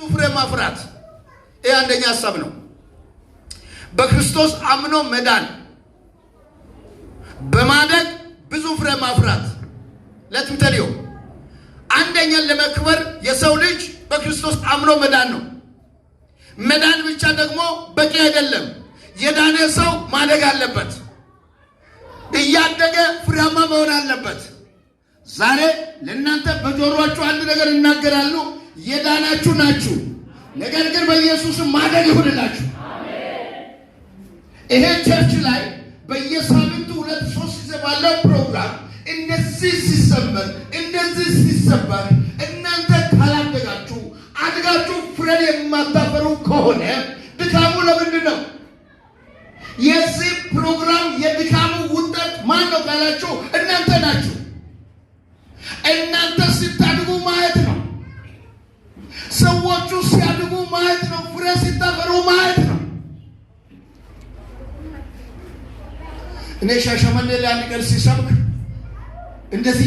ፍሬ ማፍራት። ይህ አንደኛ ሀሳብ ነው። በክርስቶስ አምኖ መዳን፣ በማደግ ብዙ ፍሬ ማፍራት። ለትምተልዮ አንደኛ ለመክበር የሰው ልጅ በክርስቶስ አምኖ መዳን ነው። መዳን ብቻ ደግሞ በቂ አይደለም። የዳነ ሰው ማደግ አለበት። እያደገ ፍሬያማ መሆን አለበት። ዛሬ ለእናንተ በጆሮአችሁ አንድ ነገር እናገራሉ። የዳናችሁ ናችሁ። ነገር ግን በኢየሱስ ማደግ ይሁንላችሁ። ይሄ church ላይ በየሳምንቱ 2-3 ጊዜ ባለው ፕሮግራም እንደዚህ ሲሰበር እንደዚህ ሲሰበር እናንተ ካላደጋችሁ፣ አድጋችሁ ፍሬን የማታፈሩ ከሆነ ድካሙ ለምንድን ነው? የዚህ ፕሮግራም የድካሙ ውጤት ማን ነው ካላችሁ እናንተ ናችሁ። እናንተ ስታድጉ ማየት ነው። ሰዎቹ ሲያድጉ ማየት ነው። ፍሬ ሲታፈሩ ማየት ነው። እኔ ሻሸመኔ ላይ አንድ ቀን ሲሰብክ እንደዚህ